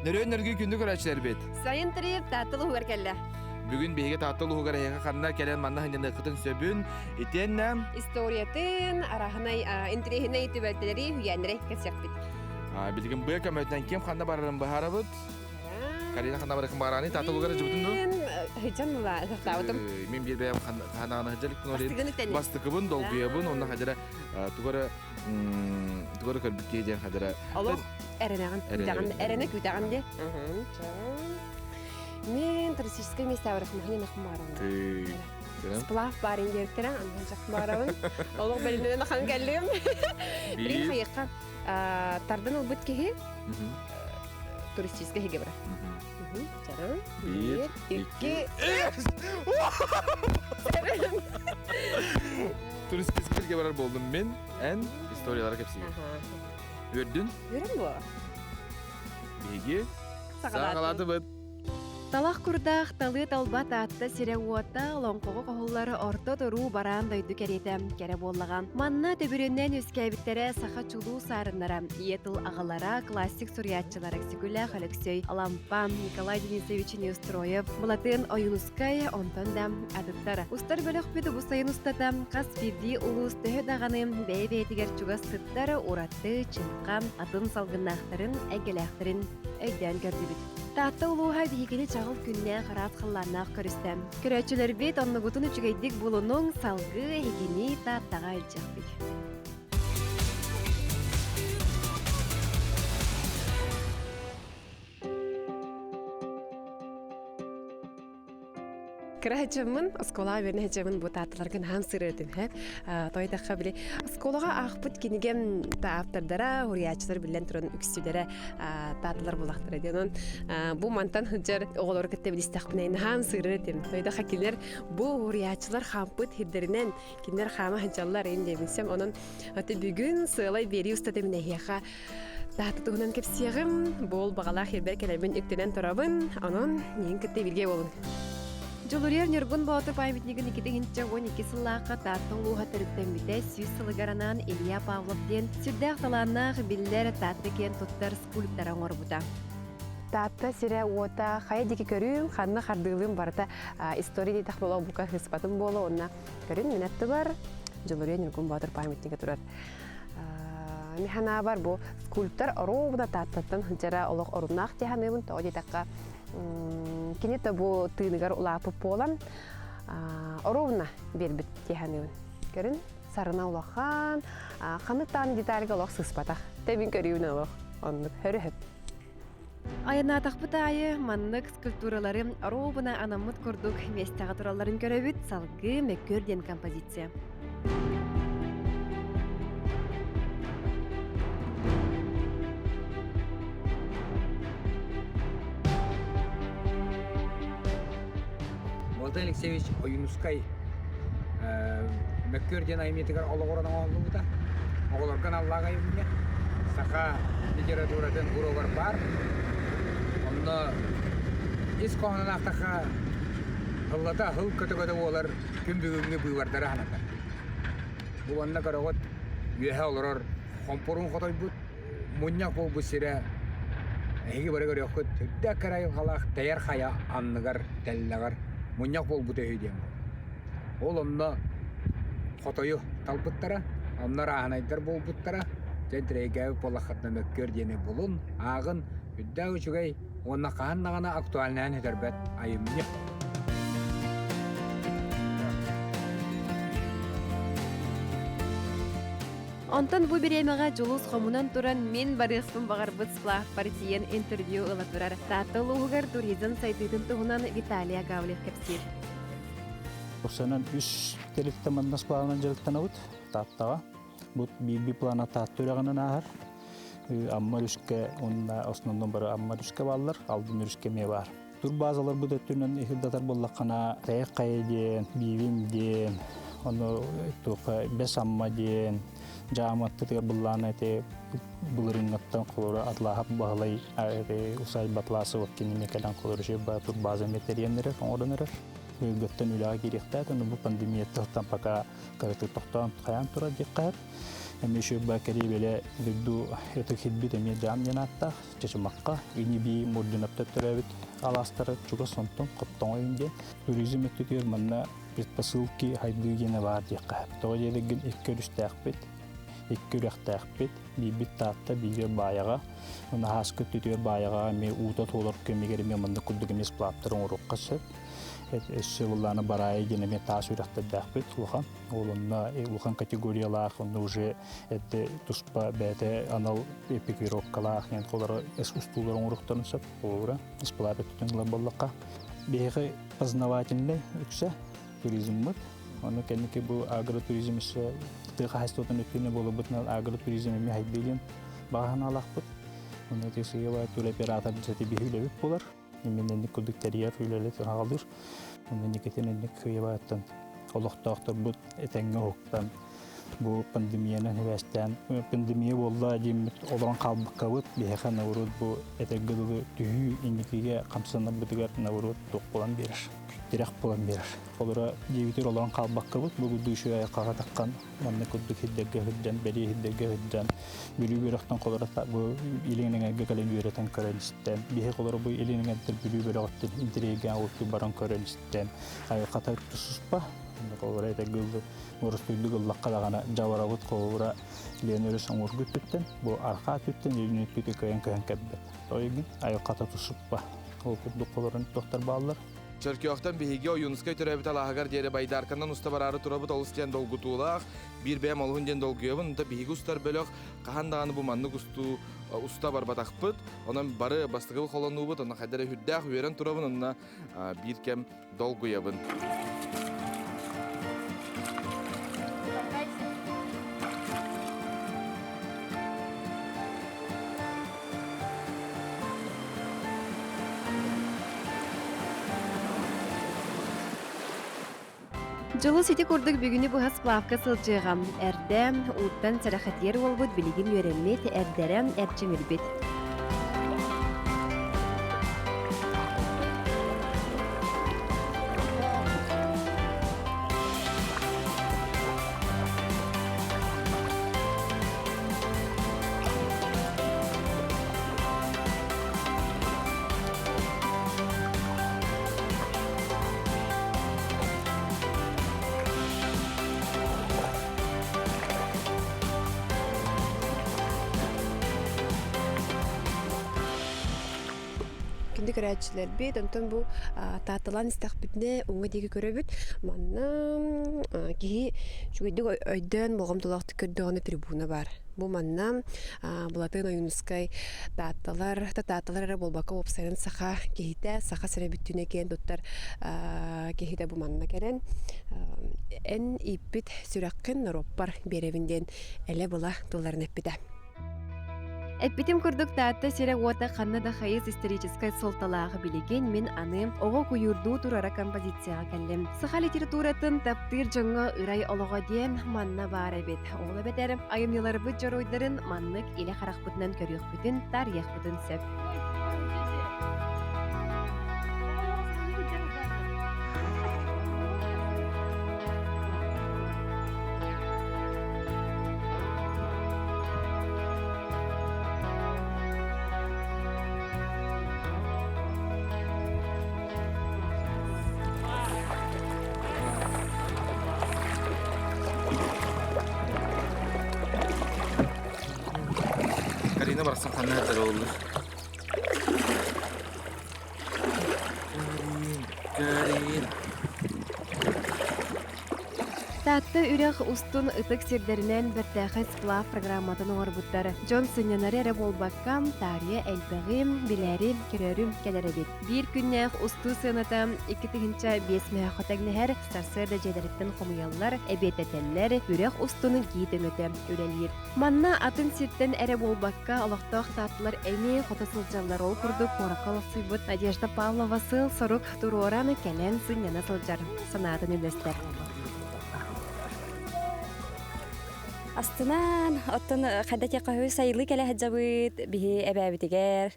Нөрүөн нөргүй күндү көрөөччүлэрбит. Сайын трип Таатта улууһугар кэллэ. Бүгүн биһиги Таатта улууһугар эһиэхэ ханна кэлэн манна сынньаныаххытын сөбүн, итиэннэ Историятын, араһынай интириэһинэй түбэлтэлэри, үһүйээннэри кэпсиэхпит. Билигин быа көмөтүнэн ким ханна барарын быһаарабыт. Карина ханна барарын баараны Таатта улууһугар дьыбытын дуу? Хыдьан була ыһыктаабытым. Мин биир бэйэм ханааны хыдьалыктын бастыкыбын, долгуйабын, онно хадьара тугары тугары көрбүт киһи диэн хадьара. Олох эрэнэҕин, күүтэҕин, эрэнэ күүтэҕин дии. Мен туристическай места барахмахин ахмарабын. Сплав баар индиэттэрэ, андан жахмарабын. Олох бэлинэн ахан кэллим. Билин хайыкка тардан ылбыт киһи туристическай хиге бар. Чаран. Биир, икки, үс. Туристическай барар болдум мен, эн историялары кэпсиир. Үөрдүн? Үөрэн буо. Биһиги саҕалаатыбыт. Талах курдаах талыы талба Таатта сирэ-уота олоҥхоҕо хоһуллар орто туруу бараан дойду кэриэтэ кэрэ буоллаҕа. Манна төбүрүөннээн үөскээбиттэрэ саха чулуу саарыннара, ийэ тыл аҕалара, классик суруйааччылар Өксөкүлээх Өлөксөй, Алампа, Николай Денисович Неустроев, Былатыан Ойуунускай, онтон да атыттар. Устар бөлөхпүт бу сайын устата хас биирдии улуус төһө даҕаны бэйэ-бэйэтигэр чугас сыттар ураты, чыҥха, атын салгыннаахтарын, эйгэлээхтэрин өйдөөн көрдүбүт. Таатта улууһа биһигини чаҕыл күннээх ыраас халлааннаах көрүстэ. Көрөөччүлэрбит оннугутун үчүгэйдик булунуҥ, салгыы эһигини Тааттаҕа илдьиэхпит. Кыра сылдьаммын, оскуолаҕа үөрэнэ сылдьаммын бу таатталарга наһаа сырыатым һэ. Тоойдоххо били оскуолаҕа аахпыт кинигэм ааптардара, уһуйааччылар биллэн туран үксүлэрэ таатталар буолахтара диэн. Онон бу мантан сылдьар оҕолору кытта билистэхпинэ наһаа сырыа этим. Тоойдоххо кинилэр бу уһуйааччылар хаампыт сирдэринэн кинилэр хаама сылдьаллар ин диэбинсэм. Онон бүгүн сыалай биэрии устата мин эһиэхэ Таатта туһунан кэпсиэҕим, буол баҕалаах ирбэр кэлэрбин үктэнэн турабын, онон миигин кытта бииргэ буолуҥ. Дьулуруйар Ньургун Боотур памятнигын 2012 сыллаахха Таатта улууһа төрүттэммитэ 100 сылыгар анаан Илья Павлов диэн сүрдээх талааннаах, биллэр Таатта киэн туттар скульптора оҥорбута. Таатта сирэ-уота хайа диэки көрүүм, ханна хардыылыым барыта история диэтэх буола бука сыыспатым буола уонна көрүн мин аттыбар Дьулуруйар Ньургун Боотур памятнига турар. Мин санаабар бу скульптор оруобуна Тааттаттан сылдьара олох оруннаах дии саныыбын. Тоҕо диэтэххэ, кини да бу тыыныгар улааппыт буолан оруобуна биэрбит дии саныыбын. Көрүн, сарына улахан, ханнык даҕаны детальга олох сыыспатах. Тэбин көрүүбүн олох оннук хөрү-хөп. Айаннаатахпыт аайы маннык скульптуралары оруобуна анаммыт курдук миэстэҕэ туралларын көрөбүт, салгыы Мөккүөр диэн композиция. Молодой Алексеевич Ойуунускай Мөккүөр диэн айымньытыгар олоҕуран оҥоһуллубута. Оҕолорго аналлаах айымньы. Саха литературатын уруогар баар. Онно ис хоһоонун аахтахха ыллата аһыл көтө-көтө буолар күн бүгүҥҥү быыбардары санатар. Бу уонна көрөҕүт үөһэ олорор хомпоруун хотойбут мунньах буолбут сирэ эһиги бары көрүөххүт үрдээх кэрэ айылҕалаах тэйэр хайа анныгар тэллэҕэр мунньах буолбута үһү диэн ол онно хотойу талбыттара онно ырааһынайдар буолбуттара дьэ интэриэһиргээбит буоллаххытына мөккүөр диэни булун ааҕын үрдээх үчүгэй уонна хаһан даҕаны актуальнайын сүтэрбэт айымньы. Онтон бу бириэмэҕэ Дьулус хомунан туран мин барыахпын баҕарбыт сплавпар тиийэн интервью ыла турар. Таатта улууһугар туризм сайдыытын туһунан Виталий Агавлев кэпсиир. Оксанан үс тэрилтэ манна сплавынан дьарыктанабыт Тааттаҕа. Бу биир плана Таатта үрэҕинэн ааһар. Амма өрүскэ уонна основном бары Амма өрүскэ бааллар, Алдын өрүскэ эмиэ баар. Турбаазаларбыт өттүнэн иһирдатар буоллаххына, Тэйэх хайа диэн, Биибим диэн, ону туохха Бэс Амма диэн, Дьааматтытыгар быллаана ити былырыыҥҥаттан холоро Атлааһап Баһылай Усай Батласов кинини кэлэн холоро турбааза эмиэ тэрийэн эрэр, оҥорон эрэр. Быйылгыттан үлэҕэ киириэхтээх, ону бу пандемияттан пока кыратык тохтоон хайаан турар диэххэ. Эмиэ үчүгэй кэриэбэлэ дойду ытык сирбит эмиэ дьаам диэн ааттаах Чычымахха ини-бии Мурдунаптар төрөөбүт алаастара чугас онтон Хоптоҥойун диэн туризм өттүтүгэр манна предпосылки хайдыы диэнэ баар диэххэ. Тоҕо диэтэргин икки өрүстээхпит, икки үрэхтээхпит, биирбит Таатта, биирэ Баайаҕа. Уонна ааскы өттүтүгэр Баайаҕа эмиэ уута туолар кэмигэр эмиэ маннык курдук эмиэ сплавтар оҥоруохха сөп. Өссө былаана Бараайа диэн эмиэ таас үрэхтэрдээхпит улахан. Ол онно улахан категориялаах, онно уже эрдэ туспа бэйэтэ анал экипировкалаах, олоро устуулар оҥоруохтарын сөп. Холобура, сплав өттүтүн ылар буоллахха. Биһиэхэ познавательнай үксэ туризммыт. Ону кэнники бу агротуризм өссө тыа хаһаайыстыбатын өттүнэ буоларбытынан агротуризм эмиэ хайдыы диэн баҕа санаалаахпыт. Онно ити сыыйа туроператор дьэти биһи үлэбит буолар. Именно инник курдук тэрийэр үлэлэри аҕалыыр. Онно инникитин инник сыыйабаттан олохтоохторбут этэҥҥэ уһуктан бу пандемиянан сибээстээн пандемия буолла диэммит олорон хаалбаккабыт биһиэхэ наоборот бу этэргэ дылы түһүү инникигэ хамсанарбытыгар наоборот туох буолан биэрэр тирэх буолан биэрэр Холоро диэбитигэр олорон хаалбаккабыт, бу курдук үчүгэй айылҕаҕа таххан, манна курдук сирдэргэ сылдьан, бэлиэ сирдэргэ сылдьан, Бүлүү бөлөхтөн холоро бу Илин эҥэргэ кэлэн үөрэтэн көрөн истэн, биһи холоро бу Илин эҥэрдэр Бүлүү бөлөҕүттэн интэриэһиргээн олуттуу баран көрөн истэн, айылҕата туспа, холобура этэргэ дылы боростуойдук ыллахха даҕаны дьабарабыт холобура Лена өрүс оҥоргу өттүттэн, бу арҕаа өттүттэн илин өттүтэ кыайан көһөн кэлбэт. Тойгун айылҕата тусуппа. Ол курдук холорон тохтор бааллар. Чөркөөхтөн биһиги Ойуунускай төрөөбүт алааһыгар диэри байдарканан уста бараары турабыт олус диэн долгутуулаах, биир бэйэм олуһун диэн долгуйабын. Онто биһиги устар бөлөх хаһан даҕаны бу маннык устуу уста барбатахпыт. Онон бары бастакы холонуубут, онно хайдах эрэ үрдээх үөрэн турабын, онно биир кэм долгуйабын. Дьолу сити курдук бүгүнү быһа сплавка сылдьыаҕам. Эрдэ ууттан сэрэхэтийэр уолбут билигин үөрэммит, эрдэрэ эрчимирбит. Күндү көрөөччүлэрбит, онтон бу таатталаан истэхпитинэ уҥа диэки көрөбүт. Манна киһи үчүгэйдик өйдөөн болҕомтолоохтук көрдөҕүнэ трибуна баар. Бу манна Былатыан Ойуунускай Таатталар, Таатталар эрэ буолбакка уопсайынан саха киһитэ, саха сирэ бүттүүнэ киэн туттар киһитэ бу манна кэлэн эн ииппит сүрэххин норуоппар биэрэбин диэн элэ-была тылларын эппитэ. Эппитим курдук Таатта сирэ-уота ханна да хайыс историческай суолталаах билигин мин аны оҕо куйуурдуу турара композицияҕа кэллим. Саха литературатын таптыыр дьоҥҥо ырай олоҕо диэн манна баар эбит. Ол эбэтэр айымньыларбыт дьоруойдарын маннык илэ харахпытынан көрүөхпүтүн, таарыйыахпытын сөп. Карина барахсан ханна сылдьар буолла? Карин, Карин. Таатта үрэх устун ытык сирдэринэн бэртээхэй сплав программатын оҥорбуттар. Дьон сынньанары эрэ буолбакка, таарыйа элбэҕи, билээри, көрөөрү кэлэр эбит. Биир күннээх устуу сыаната 2005 мөһөөххө тэҥнэһэр, сарсыарда дьиэлэриттэн хомуйаллар, эбиэтэтэллэр, үрэх устун гид өҥөтө үлэлиир. Манна атын сиртэн эрэ буолбакка, олохтоох таатталар эмиэ хото сылдьаллар. Ол курдук куоракка олохсуйбут Надежда Павлова сыал-сорук туруоран кэлэн сынньана сылдьар, санаатын үллэстэр. Астынан, оттон хайда тиэххэ сайылыы кэлэ сылдьабыт, биһи эбээбитигэр.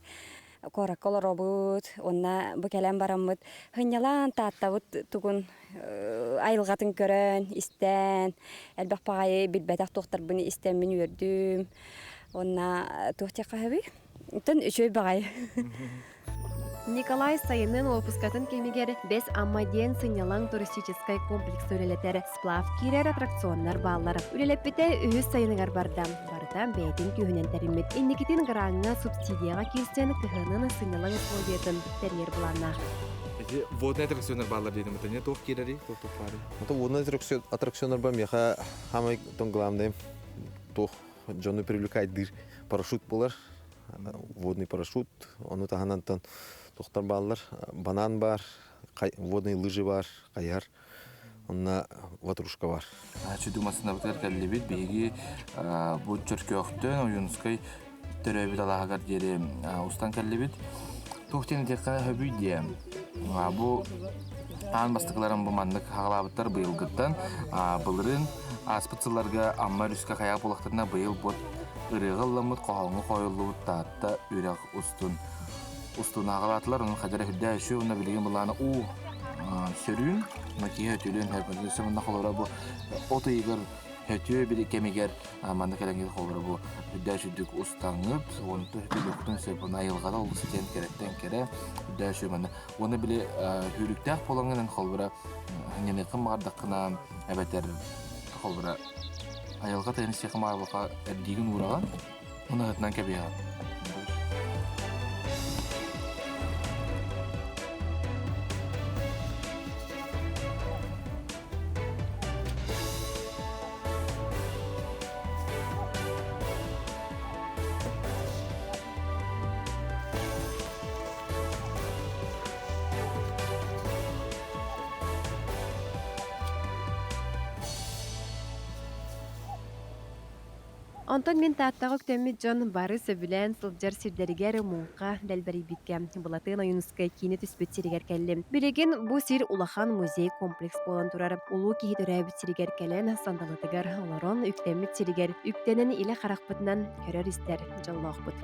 куоракка олоробут уонна бу кэлэн бараммыт сынньалаан Тааттабыт тугун айылҕатын көрөн, истэн, элбэх баҕайы билбэтэх туохтарбын истэммин үөрдүм. Уонна туох диэххэ сөбүй? Оттон үчүгэй баҕайы. Николай сайынын уоппускатын кэмигэр Бэс Амма диэн сынньалаҥ туристическай комплекс үлэлэтэр, сплав киирэр аттракционнар бааллар. Үлэлэппитэ үһүс сайыныгар барда. Барыта бэйэтин күүһүнэн тэриммит. Инникитин граҥҥа субсидияҕа киирсэн кыһынын сынньалаҥ условиятын тэрийэр былааннаах. Эти водный аттракционнар бааллар диэтим это не туох киирэрий, туох туох баарый? Это водный аттракционнар ба миэхэ самый главный туох дьону привлекает парашют буолар водный парашют ону таһынан тохтор бааллар банан бар водные лыжи бар хайыһар онно ватрушка бар Чүдү массыынабытыгар кэллибит биһиги бу Чөркөөхтөн Ойуунускай төрөөбүт алааһыгар диэри устан кэллибит туох диэн этиэххэ сөбүй диэ бу аан бастакыларын бу маннык хаҕалаабыттар быйылгыттан былырыын ааспыт сылларга Амма өрүскэ хайаах буоллахтарына быйыл бу ырыаҕа ылламмыт хоһооҥҥо хоойуллубут Таатта үрэх устун устун ааҕалаатылар онон хадьара үрдээ үчү уонна билигин былаана уу сөрүүн киһи өтүлүн өссө мунна холоро бу от ыйыгар өтүө били кэмигэр манна кэлэҥҥит холоро бу үрдээ сүрдүк устаҥҥыт уонна өтүлүөхтүн сөп уонна айылҕада олус диэн кэрэттэн кэрэ үрдээ үчү манна уонна били сүүрүктээх буолаҥҥын холобура ньаныаххын баҕардаххына эбэтэр холобура айылҕа тыын истиэххин баҕарбакка эрдиигин уураҕын уонна ыһытынан кэбиһэҕин. Онтон мин Тааттаҕа үктэммит дьон бары сөбүлээн сылдьар сирдэригэр муҥха дэлбэрийбиккэ Былатыан Ойуунускай киинэ түспүт сиригэр кэллим. Билигин бу сир улахан музей-комплекс буолан турар. Улуу киһи төрөөбүт сиригэр кэлэн, сандалытыгар олорон, үктэммит сиригэр үктэнэн илэ харахпытынан көрөр-истэр дьоллоохпут.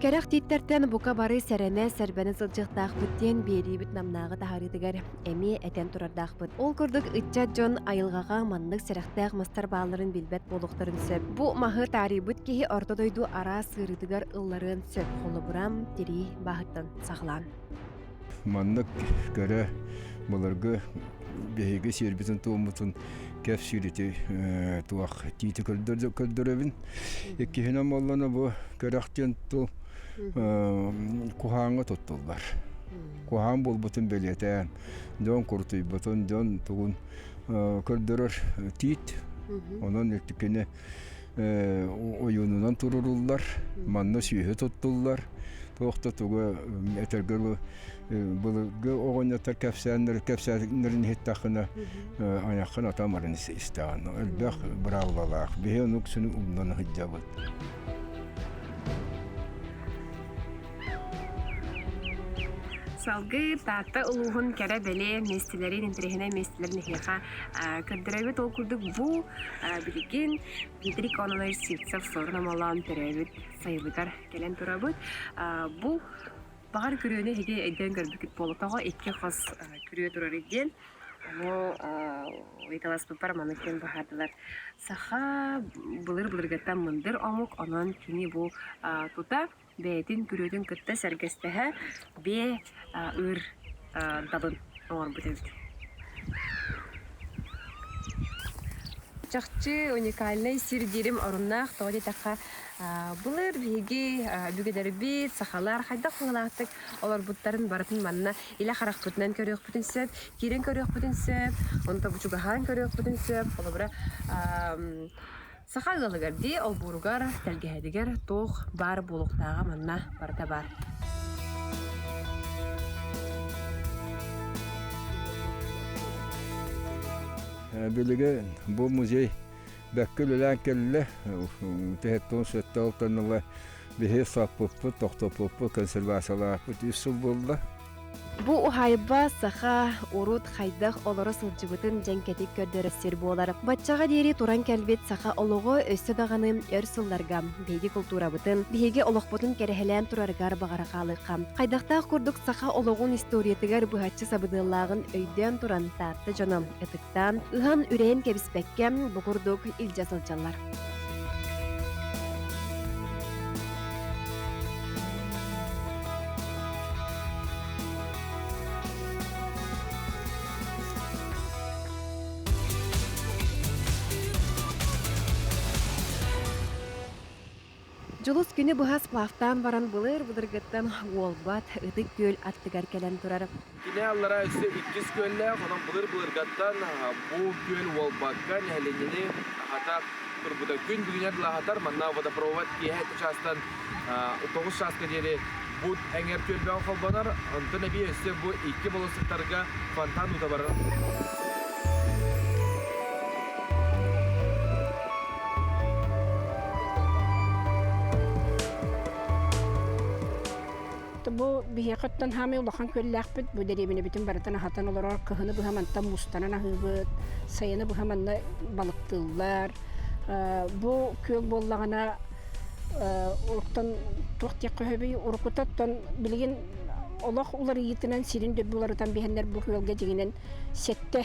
Кэрэх тииттэртэн бука бары сэрэнэ, сэрбэнэ сылдьыахтаахпыт диэн биэриибит намнааҕы таһаарыытыгар эмиэ этэн турардаахпыт. Ол курдук ыччат дьон айылҕаҕа маннык сэрэхтээх мастар баалларын билбэт буолуохтарын сөп. Бу маһы таарыйбыт киһи орто дойду араас сыырыытыгар ылларыан сөп. Холобура, тирии бааһыттан саҕалаан. Маннык көрө былыргы биһиги сиэрбитин-туоммутун кэпсиир ити туох тиити көрдөрөбүн. Иккиһинэн буоллана бу көрөх диэн тыл куһааҥҥа туттуллар. Куһаан буолбутун бэлиэтээн, дьон куртуйбутун, дьон тугун көрдөрөр тиит. Онон иккини ойуунунан туруруллар, манна сүөһү туттуллар. Туох да тугу этэргэ былыргы оҕонньоттор кэпсээннэр кэпсээннэрин иһиттэххинэ айаххын атамарын истэҕин. Элбэх быраабылалаах. Биһи ону үксүн умнан сылдьабыт. Салгыы Таатта улууһун кэрэ-бэлиэ миэстэлэрин, интэриэһинэй миэстэлэрин эһиэхэ көрдөрөбүт. Ол курдук бу билигин Дмитрий Кононович Сивцев Суорун Омолоон төрөөбүт сайылыгар кэлэн турабыт. Бу баҕар күрүөнү эһиги өйдөөн көрбүкүт буолуо. Тоҕо икки хос күрүө турар диэн. Ону ыйыталаспыппар маннык диэн быһаардылар. Саха былыр-былыргыттан мындыр омук, онон кини бу тута бэйэтин күрүөтүн кытта сэргэстэһэ биэ ыыр дабын оҥорбут эбит. Чахчы уникальнай сир диирим оруннаах, тоҕо диэтэххэ, былыр биһиги өбүгэлэрбит, сахалар хайдах быһыылаахтык олорбуттарын барытын манна илэ харахпытынан көрүөхпүтүн сөп, киирэн көрүөхпүтүн сөп, онто бучугаһаан көрүөхпүтүн сөп. Холобура, саха ыалыгар дии олбууругар, тэлгэһэтигэр туох баар буолуохтааҕа манна барыта баар. Билигин бу музей бэккэ үлэлээн кэллэ. Тэһэттон сэттэ алтан ыла биһи саппыппыт, тохтоппуппут, консервациялаахпыт үс сыл буолла. Бу уһаайба саха урут хайдах олоро сылдьыбытын дьэҥкэтик көрдөрөр сир буолар. Баччаҕа диэри туран кэлбит саха олоҕо өссө даҕаны өр сылларга биһиги култуурабытын, биһиги олохпутун кэрэһэлээн турарыгар баҕара хаалыахха. Хайдахтаах курдук саха олоҕун историятыгар быһаччы сабыдыаллааҕын өйдөөн туран Таатта дьоно ытыктаан, ыһан-үрэйэн кэбиспэккэ бу курдук илдьэ сылдьаллар. Дьулус күнү быһа сплавтаан баран былыр-былыргыттан уолбат Ытык Күөл аттыгар кэлэн турар. Кини аллара өссө иккис күөллээх, онон былыр-былыргаттан бу күөл уолбакка нэһилиэнньэни аһата турбута. Күн бүгүнэр дылы аһатар, манна водопровод киэһэ 7 чаастан 9 чааска диэри бут эҥэр түөлбэҕэ холбонор, онтон эбии өссө бу икки болуоссаттарга фонтан уута барар. Бу биһиэхэттэн хаамай улахан күөллээхпит, бу дэриэбинэбитин барытын аһатан олорор, кыһыны быһа мантан мустанан аһыыбыт, сайыны быһа манна балыктыыллар. Бу күөл буоллаҕына уруктан туох диэххэ сөбүй, уруккутаттан билигин олох уларыйыытынан сирин дөбү уларытан биһэннэр бу күөлгэ дьиҥинэн сэттэ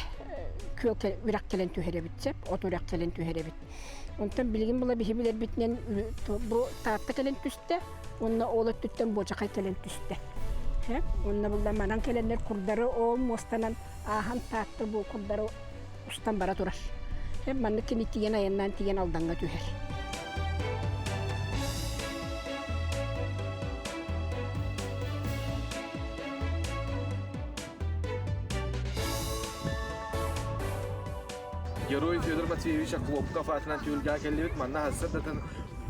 күөл үрэх кэлэн түһэрэбит сөп, от үрэх кэлэн түһэрэбит. Онтон билигин була биһи билэрбитинэн бу Таатта кэлэн түстэ уонна ол өттүттэн Буочахай кэлэн түстэ. Уонна булла манан кэлэннэр курдары ол муостанан ааһан Таатта бу курдары устан бара турар. Маннык кини тиийэн айаннаан тиийэн Алдаҥҥа түһэр. Герой Федор Матвеевич Охлопков аатынан түһүлгэҕэ кэллибит. Манна сырдатын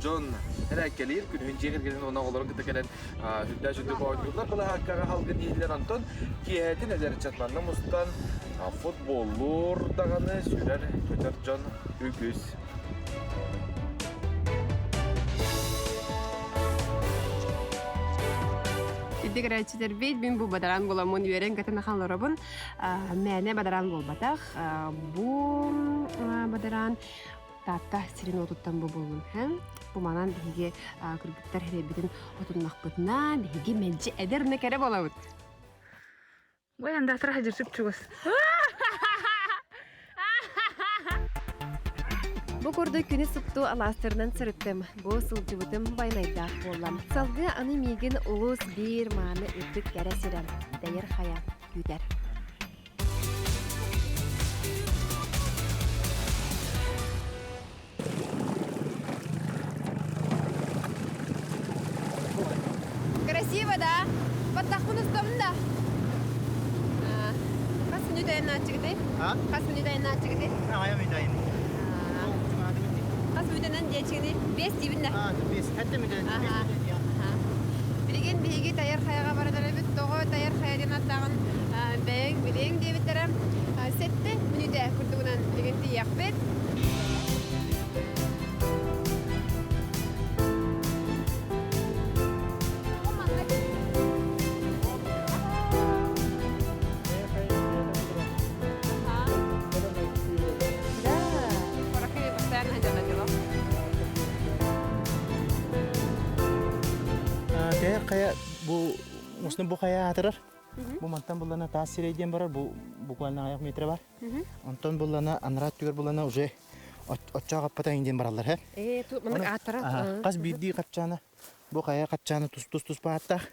дьон эрээккэлиир, күнүһүн дьиэ кэргэнин уонна оҕолорун кытта кэлэн сүрдээх сүрдүк оонньууллар былаһааккаҕа халгын иһиллэр. Онтон киэһэтин эдэр ыччат манна мустан футболлуур даҕаны сүүрэр көтөр дьон үгүс. Ити көрөөччүлэрбит мин бу бадаран буламмын үөрэн-көтөн ахан олоробун. Мээнэ бадаран буолбатах. Бу бадаран Таатта сирин уотуттан бу буллум. Бу манан биһиги кыргыттар хэрэйбитин отуннахпытына биһиги мэлдьи эдэр кэрэ буолабыт. Ой, андатра хадьырсып чугас. Бу курдук күнү супту алаастарынан сырыттым. Бу сылдьыбытым байнайдаах буолла. Салгыы аны миигин улуус биир мааны үрдүк кэрэ сирэ, Дэйэр Хайа күүтэр. Красиво, да? Баттахпын устабын да? Хас мүнүүт айаннааччыгытый? Хас мүнүүт айаннааччыгытый? Аҕыйах мүнүүт айан. Хас мүнүүтэнэн диэччигиний? Биэс диибин да? Биэс. Хэттэ мүнүүт. Билигин биһиги Тайар Хайаҕа барар эбит. Тоҕо Тайар Хайа диэн аттааҕын бэйэҥ билиэҥ диэбиттэрэ. Сэттэ мүнүүтэ курдугунан билигин тиийиэхпит. Тайар хайа бу бу хайа аатырар. Бу мантан буллана таас сирэй диэн барар, бу буквально аяқ метр бар. Онтон буллана анараа түгэр буллана уже оччоох аппата диэн бараллар, хэ? Э, ту маннык ааттара. Хас биирдии хапчаана бу хайа хапчаана тус-тус туспа ааттаах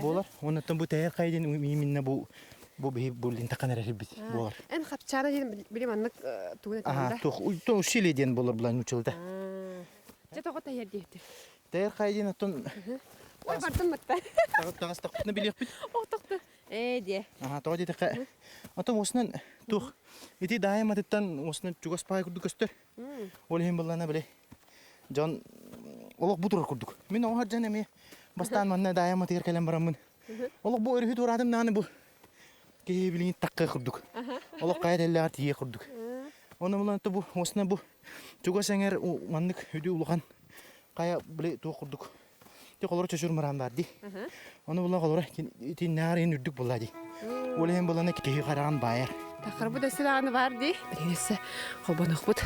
буолар. Оннуттан бу тэйэр хайа диэн именно бу бу биһи бу линтахан эрэрбит буолар. Эн хапчаана диэн били маннык тугун этэн да? Туох то усилие диэн буолар булан училда. Дьэ тоҕо тэйэр диэти? Тэйэр хайа диэн оттон Ой, бардым матта. Тагас тахпытына билиэхпит. Ох, тохту. Ээ, диэ. Аха, тоҕо диэтэххэ, оттон уосунан туох ити даайым атыттан уосунан чугас паай курдук көстөр. Ол иһин буллана били дьон олох бу турар курдук. Мин оҕо сылдьан эмиэ бастаан манна даайым атыгар кэлэн бараммын. Олох бу өрүһү туораатым даҕаны бу киһи билигин такка курдук. Олох хайа тэллэҕэр тиийэ курдук. Онно булан бу уосунан бу чугас эҥэр маннык үдү улахан хайа били туох курдук Ти холоро чөчүр мыраан бар ди. Оны була холоро ити наар үрдүк була ди. Ол иһин булана киһи хараан байар. Тахарбы да силааны бар ди. Билинесе холбонохпут.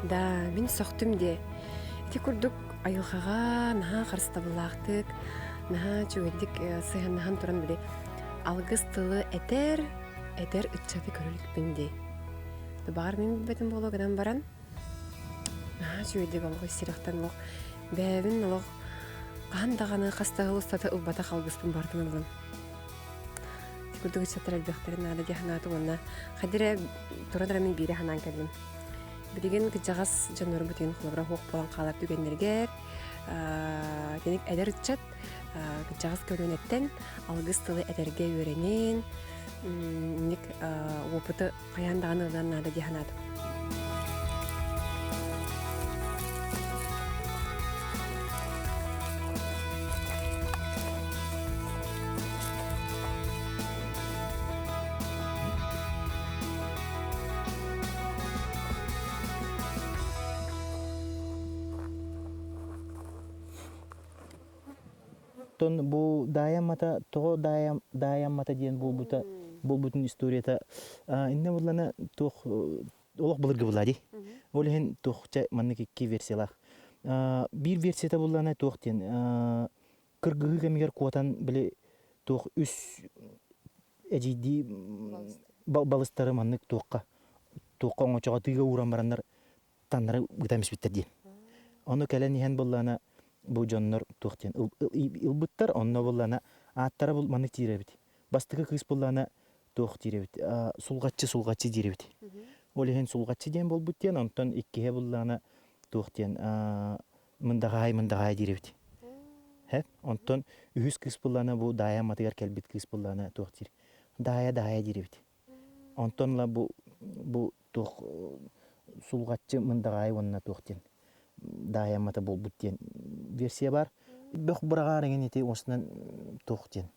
Да, мин сөхтүм де. Ити курдук айылҕаҕа наһаа харыстабыллаахтык, наһаа үчүгэйдик сыһыаннаһан туран били алгыс тылы этэр, эдэр ыччаты көрө иликпин дии. Баҕар мин билбэтим буолуо гынан баран, наһаа үчүгэйдик олох ис сүрэхтэн олох бэйэбин олох хаһан даҕаны хас да сыл устата ылбатах алгыспын барытын ыллым. Курдук ыччаттар элбэхтэрин наада дии санаатым уонна хайда эрэ туран эрэ мин биири санаан кэллим. Билигин кырдьаҕас дьоннорбут иһин холобура суох буолан хаалар түгэннэригэр киник эдэр ыччат кырдьаҕас көлүөнэттэн алгыс тылы этэргэ үөрэнин, инник опыты хайаан даҕаны ылыан наада дии санаатым. Оттон бу Даайаммата тоҕо Даайаммата диэн буолбута буолбутун историята иннэ буллана туох олох былыргы була дии. Ол иһин туох чэ маннык икки версиялаах. Биир версията буллана туох диэн кыргыһыы кэмигэр куотан били туох үс эдьиийдии балыстары маннык туохха туохха оҥочоҕо тыыга ууран бараннар таннары ыытан испиттэр диэн. Ону кэлэн иһэн буллаана бу дьоннор туох диэн ылбыттар, онно буллаана ааттара бул маннык диир эбит. Бастакы кыыс буллаана туох диир эбит, сулҕаччы сулҕаччы диир эбит. Ол иһин сулҕаччы диэн буолбут диэн, онтон иккиһэ буллаана туох диэн мындаҕаай мындаҕаай диир эбит. Хэп, онтон үһүс кыыс буллаана бу Даайа амматыгар кэлбит кыыс буллаана туох диир. Даайа Даайа диир эбит. Онтон ыла бу бу туох сулҕаччы мындаҕаайы уонна туох диэн даайаммата буолбут диэн версия баар. Бөх быраҕаар эҥин ити уосунан туох диэн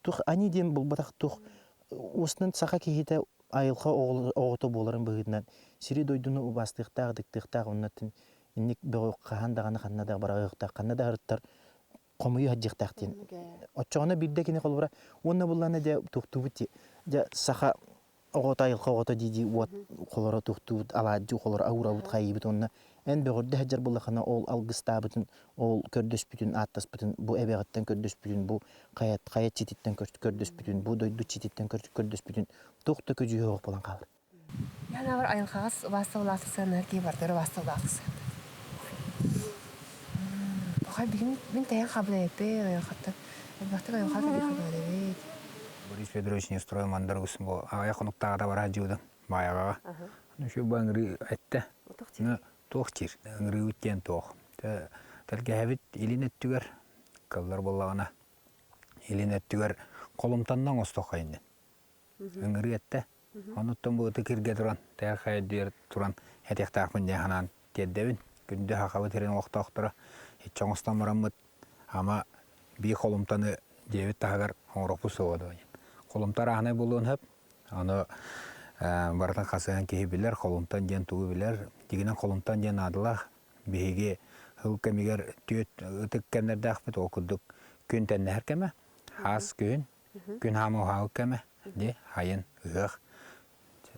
туох ани диэн булбатах туох уосунан саха киһитэ айылҕа оҕото буоларын быһыытынан сири-дойдуну убаастыахтаах, ытыктыахтаах уонна инник бөҕү хаһан даҕаны ханна да быраҕыахтаах, ханна да аһарыттар хомуйу сылдьыахтаах диэн. Оччоҕуна биирдэ кини холобура уонна буллана дьэ туохтуубут дии. Дьэ саха оҕото айылҕа оҕото дии-дии уот холоро туохтуубут алаадьы холоро ауурабыт хайыыбыт уонна эн бөҕүрдэ сылдьар буоллаххына ол алгыстаабытын ол көрдөспүтүн ааттаспытын бу эбэҕиттэн көрдөспүтүн бу хайа хайа чититтэн көрдөспүтүн бу дойду чититтэн көрдөспүтүн туох да көдьүүһэ суох буолан хаалар. Яна айылҕаҕас убаастабылаах сыаннар кии бардыр убаастабылаах сыаннар. Пахай билим мин тэйэн хабылайаппын айылҕаттан элбэхтик айылҕа кэлиэхэ Борис Федорович Нестрой мандаргыс бу аҕыйах хонуктааҕыта бараа дьиудам Баайаҕаҕа. Үчү бу ыҥырыы эттэ. Туох диир? Ыҥырыыбыт диэн туох. Тэлгэһэбит илин өттүгэр кыллар буоллаҕына илин өттүгэр холумтанна оҥостуохха иннин. Ыҥырыы эттэ. Онуттан бу ытык иргэ туран, тээх хайдыйар туран этиэхтээхпин диэн санаан тиэрдэбин. Күндү Сахабыт сирин олохтоохторо. Иччэ оҥостон бараммыт ама биир холумтаны дьиэбит таһыгар оҥоруохпут суоҕа дуо диэн. Холумта арааһынай буолуон сөп. Ону барытын хасыһан киһи билэр, холумтан диэн тугу билэр. Дьиҥинэн холумтан диэн наадалаах. Биһиги сыл кэмигэр түөрт ытык кэмнэрдээхпит. Ол курдук күн тэннэһэр кэмэ, хаас күһүн, күн хаама уһаабыт кэмэ, ди хайын, ыһыах.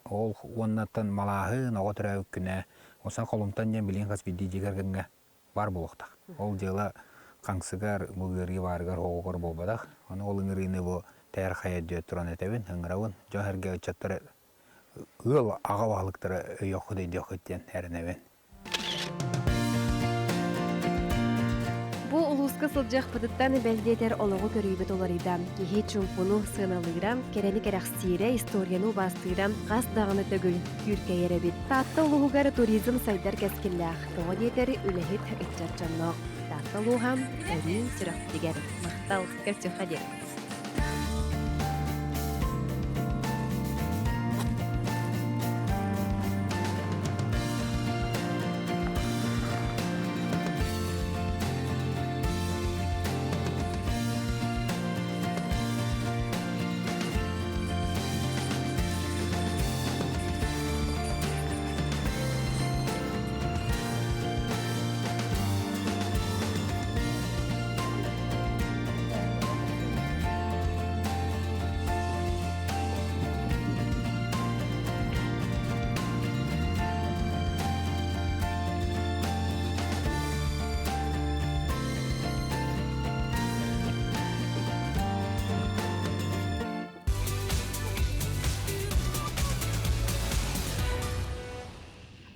Ол уоннаттан малааһын, оҕо төрөөбүт күнэ, осан холумтан диэн билигин хас биирдии дьиэ кэргэҥҥэ баар буолуохтаах. Ол дьыала хаҥсыгар, бу ыарыы баарыгар, оҕоҕор буолбатах. Ону ол ыҥырыыны бу тээр хайа диэ туран этэбин, ыҥырабын. Дьон сэргэ ыччаттара ыал аҕа баһылыктара өйүөххүт өйдүөххүт диэн эрэнэбин. Бу улууска сылдьыахпытыттан бэл диэтэр олоҕу көрүүбүт уларыйда. Киһи чуумпуну сыаналыыра, кэрэни кэрэхсиирэ, историяны убаастыыра хас даҕаны төгүл күүркэйэр эбит. Таатта улууһугар туризм сайдар кэскиллээх. Тоҕо диэтэр үлэһит ыччат дьонноох. Таатта улууһа өрүү сүрэхпитигэр махтал көрсүөххэ диэн.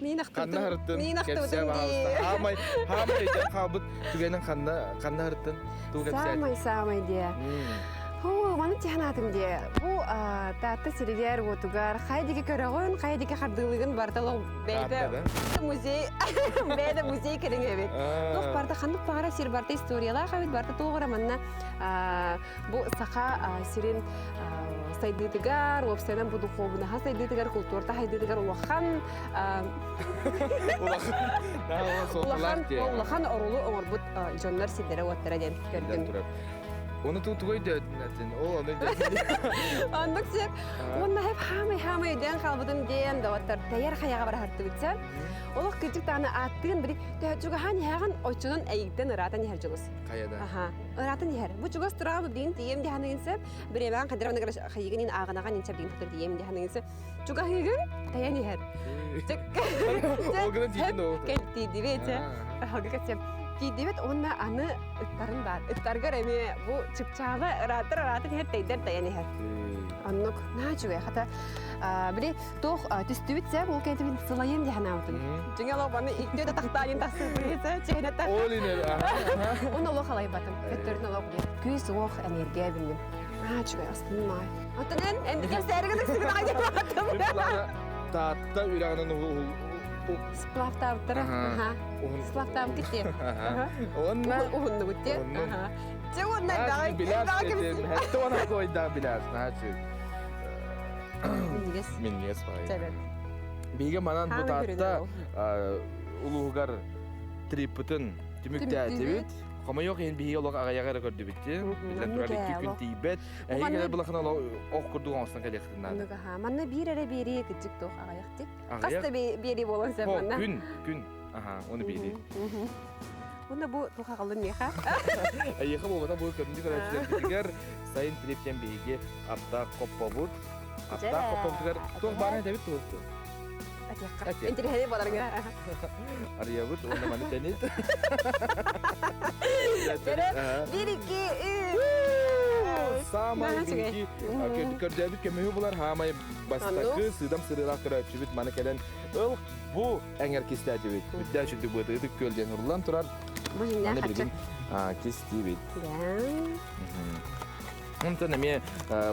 Мин Ханна ахтыбытым. һырыттын? Мин Кэпсээ ахтыбытым баҕалыста. дии. Хаамай, хаамай өйдөөн хаалбыт түгэнин ханна ханна һырыттын? Тугу кэпсээтин? Самай самай диэ. Хуу, маны тиһанаатым диэ. Бу Таатта сиригэр уотугар хайа диэки көрөҕүн, хайа диэки хардыылыгын барыта олох бэйэтэ музей бэйэтэ музей кэриҥэ эбит. Туох барыта ханнык баҕара сир барыта историялаах эбит, барыта туох эрэ манна бу саха сирин сайдыытыгар, уопсайынан бу духуобунаһа сайдыытыгар, култуурата сайдыытыгар улахан улахан улахан оруолу оҥорбут дьоннор сирдэрэ-уоттара диэн көрдүм. Оны тугу өйдөөтүн Ол ону өйдөөтүн. Оннук сеп. Уонна хеп хаамай хаамай өйдөөн хаалбытым диэн доҕоттор тэйэр хайаҕа бараһартыбытса. Олох кырдьык даҕаны ааттыын били төһө иһэҕин оччонон эйигиттэн ыраатан иһэр дьулус. Хайада. Аха. Ыраатан иһэр. Бу чугас тураҕа билигин тиийэм диһаныгын сөп. Бириэмэҕин хадыран хайыгын ин ааҕынаҕын инчэ билигин хотор тиийэм диһаныгын сөп. Чугаһыыгын тайан иһэр. Ол гынан тиийдин ол. Кэл тиийдибит. Алга кэсем. Тиийдибит уонна аны ыттарын баар. Ыттаргар эмиэ бу чыпчаала ыраатар ыраатан иһэр тэйдэр тайан иһэр. Оннук наһаа үчүгэй. Хата били туох түстүбүт сэ ол кэнтибин сылайым дии санаабытым. Дьиҥэ олох баны икки да тахтаанин тахсыбыт чэһинэ та. Ол ине. Оны олох алайбатым. Көттөрүн олох күүс-уох энергия биллим. Аа үчүгэй астынным аай. Оттон эн эн кэпсээригин ыксыгын аҕай диэн Таатта үрэҕинэн Сплавтаабыттара. Сплавтаабыт китти. Уонна уһуннубут ти. Дьэ уонна элбэҕи элбэҕи кэпсиир. Хэтте уона койда билээс наачы. Минньигэс. Минньигэс баҕайы. Биһиги манан бу Таатта улууһугар триппытын түмүктээтибит. Хомойуох иһин биһиги олох аҕыйаҕы эрэ көрдүбүт дии. Биллэн турар икки күн тиийбэт. Эһиги кэлэр былахына ох курдук оҥостон кэлиэхтин наада. Манна биир эрэ биэрии кырдьык туох аҕыйах дии. Хас да биэрии буолан сөп манна. Күн, күн. Аха, оны биэрии. Уонна бу туох аҕаллын миэхэ? Эйиэхэ буолбата бу көрүнү көрөөччүлэрбитигэр сайын триптен биһиги аптаах хоппобут. Аптаах хоппобутугар туох баарын этэбит туох Атиахха. Интириэһинэй буоларга. Арыйабыт уонна маны тэнит. Биир, икки, үс. Саамай биһиги көрдөөбүт көмүһү булар хаамай бастакы сыыдам сырыылаах көрөөччүбүт маны кэлэн ыл бу эҥэр кистээтибит. Үрдээх үрдүк быатыытык күөл диэн уруллан турар. Бу Аны билигин кистиибит. Онтон эмиэ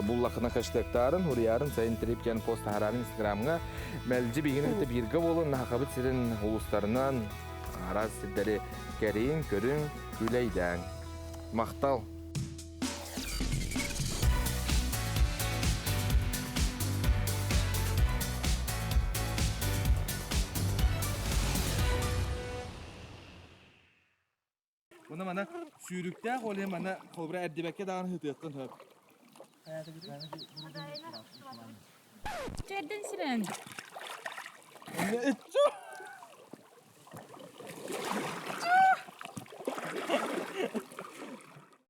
буллахына хэштегтарын, хуруйарын сайын трип диэн пост таһаарарын Инстаграмҥа мэлдьи биһигини кытта бииргэ буолун, Сахабыт сирин улуустарынан араас сирдэри кэрийиҥ, көрүҥ, күлэйдээҥ. Махтал! Уонна мана сүүрүктээх ол иһин мана холобура эрдибэккэ даҕаны сытыаххын сөп. Чэрдэн сирэн.